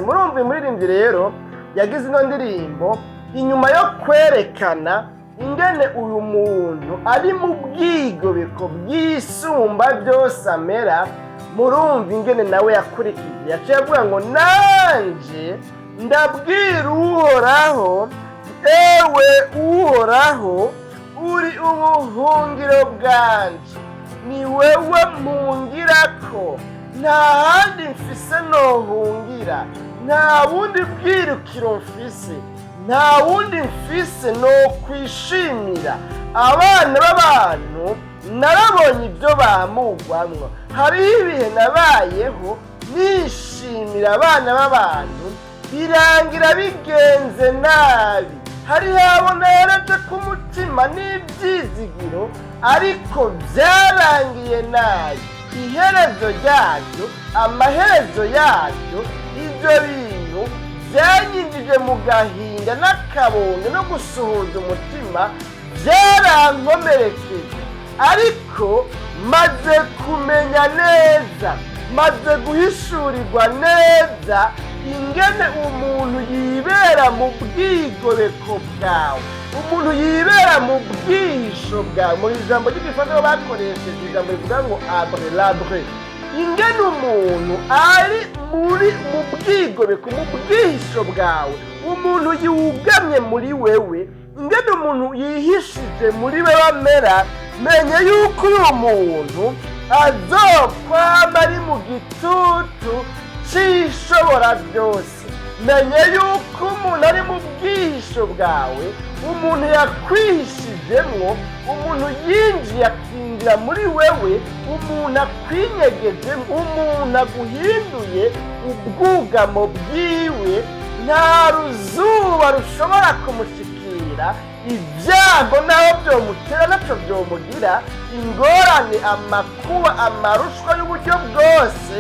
Byose. Murumva, uyu muririmbyi rero yagize ino ndirimbo inyuma yo kwerekana ingene uyu muntu ari mu bwigobeko bw'Isumba Byose amera. Murumva ingene nawe yakurikije, yaciye avuga ngo: "Nanje ndabwira Uhoraho: ewe Uhoraho, uri ubuhungiro bwanje, ni wewe mpungirako, nta handi mfise nohungira, nta bundi bwirukiro mfise, nta wundi mfise no kwishimira. Abana b'abantu narabonye ibyo bamugwamwo. Hariho ibihe nabayeho nishimira abana b'abantu, birangira bigenze nabi. Hariho abo nahereje ku mutima n'ibyizigiro, ariko byarangiye nabi. Iherezo ryabyo, amaherezo yabyo, ibyo bintu byanyinjije mu gahinda n'akabondo no gusuhuza umutima, byarankomerekeje. Ariko maze kumenya neza, maze guhishurirwa neza ingene umuntu yibera mu bwigobeko bwawe, umuntu yibera mu bwihisho bwawe." Mu ijambo ry'Igifaransa bakoresheje ijambo rivuga ngo "abri", "l'abri", ingene umuntu ari muri mu bwigobeko, mu bwihisho bwawe, umuntu yugamye muri wewe, ingene umuntu yihishije muri wewe amera. Menye yuko uyu muntu azokwama ari mu gitutu c'Ishobora Byose. Menye yuko umuntu ari mu bwihisho bwawe, umuntu yakwihishijemwo, umuntu yinjiye akinjira muri wewe, umuntu akwinyegejemo, umuntu aguhinduye ubwugamo bwiwe, nta ruzuba rushobora kumushikira, ibyago naho byomutera naco byomugira, ingorane, amakuba, amarushwa y'uburyo bwose.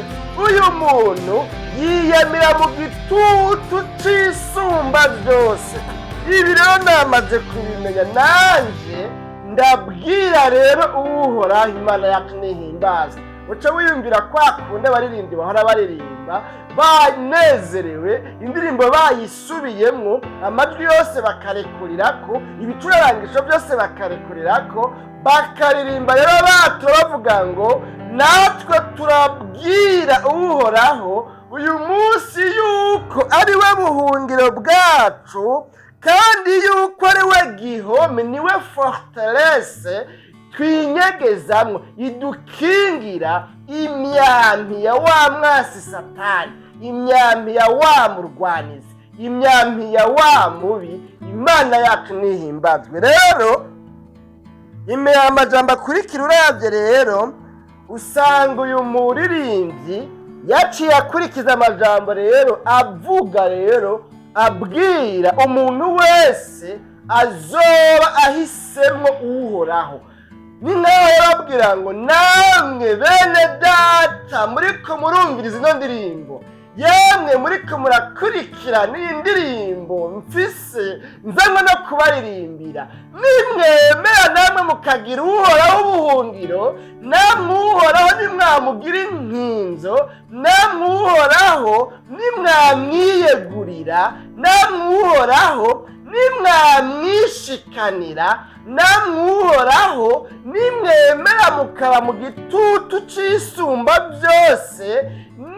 Uyu muntu yiyamira mu gitutu c'Isumba Byose. Ibi rero namaze kubimenya, nanje ndabwira rero Uhoraho." Imana yacu nihimbaza. Uca wiyumvira kwa kundi abaririmbyi bahora baririmba banezerewe, indirimbo bayisubiyemwo, amajwi yose bakarekurirako, ibicurarangisho byose bakarekurirako, bakaririmba rero batura bavuga ngo: "Natwe turabwira Uhoraho uyu munsi yuko ari we buhungiro bwacu, kandi yuko ari we gihome, niwe forteresse twinyegezamwo, idukingira imyambi ya wa mwasi Satani, imyambi ya wa murwanizi, imyambi ya wa mubi." Imana yacu nihimbazwe. Rero imbere amajambo akurikira, uravye rero usanga uyu muririmbyi yaciye akurikiza amajambo rero avuga, rero abwira umuntu wese azoba ahisemwo Uhoraho. Ni nkaho yababwira ngo: "Namwe bene data muriko murumviriza ino ndirimbo, yemwe muriko murakurikirana iyi ndirimbo mfise nzanywe no kubaririmbira, nimwemera namwe mukagira Uhoraho ubuhungiro, namwe Uhoraho nimwamugira inkinzo, namwe Uhoraho nimwamwiyegurira, namwe Uhoraho nimwamwishikanira, namwe Uhoraho nimwemera mukaba mu gitutu c'Isumba Byose,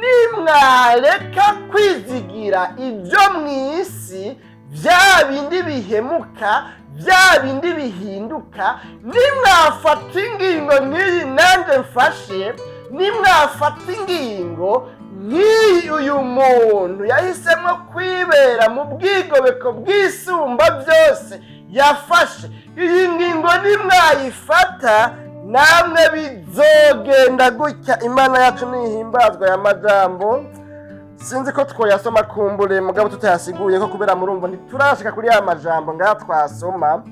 nimwareka kwizigira ibyo mu isi, bya bindi bihemuka, bya bindi bihinduka, nimwafata ingingo nk'iyi nanjye mfashe, nimwafata ingingo nk'iyi uyu muntu yahisemo kwibera mu bwigobeko bw'Isumba Byose yafashe, iyi ngingo nimwayifata namwe bizogenda gutya." Imana yacu nihimbazwa. Aya majambo sinzi ko twoyasoma kumbure mugabo tutayasiguye ko, kubera murumva ntiturashika kuri ya majambo ngaha twasoma.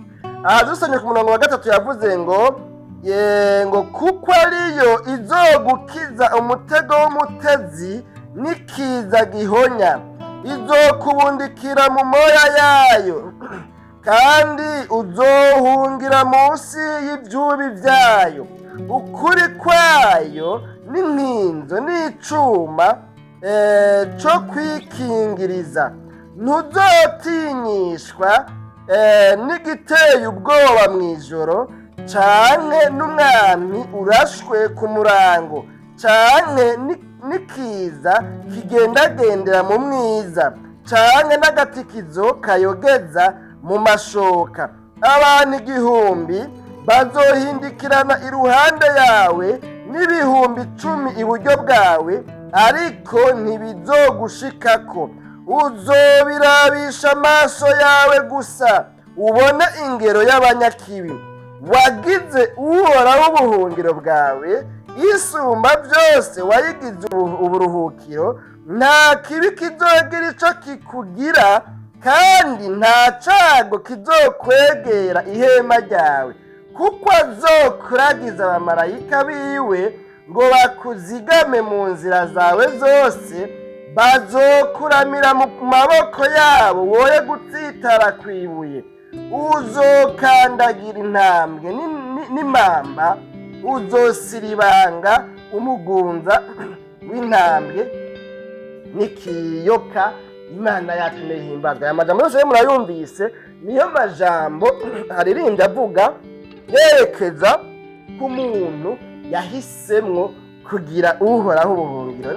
Aha dusomye ku murongo wa 3, yavuze ngo ye ngo: "Kuko ariyo izogukiza umutego w'umutezi n'ikiza gihonya, izokubundikira mu moya yayo, kandi uzohungira munsi y'ivyubi vyayo. Ukuri kwayo n'inkinzo n'icuma." co kwikingiriza. Ntuzotinyishwa n'igiteye ubwoba mw'ijoro, canke n'umwami urashwe ku murango, canke n'ikiza kigendagendera mu mwiza, canke n'agatikizo kayogeza mu mashoka. Abantu 1000 bazohindikirana iruhande yawe, n'10.000 iburyo bwawe, ariko ntibizogushikako. Uzobirabisha amaso yawe gusa, ubone ingero y'abanyakibi. Wagize Uhoraho ubuhungiro bwawe, Isumba Byose wayigize uburuhukiro. Nta kibi kizogira ico kikugira, kandi nta cago kizokwegera ihema ryawe, kuko azokuragiza abamarayika biwe ngo bakuzigame mu nzira zawe zose. Bazokuramira mu maboko yabo, woye gutsitara kwibuye. Uzokandagira intambwe n'imamba, uzosiribanga umugunza w'intambwe n'ikiyoka. Imana yacu ntihimbazwa. Aya majambo yose murayumvise, niyo majambo aririmbye avuga yerekeza ku muntu yahisemwo kugira Uhoraho ubuhungiro.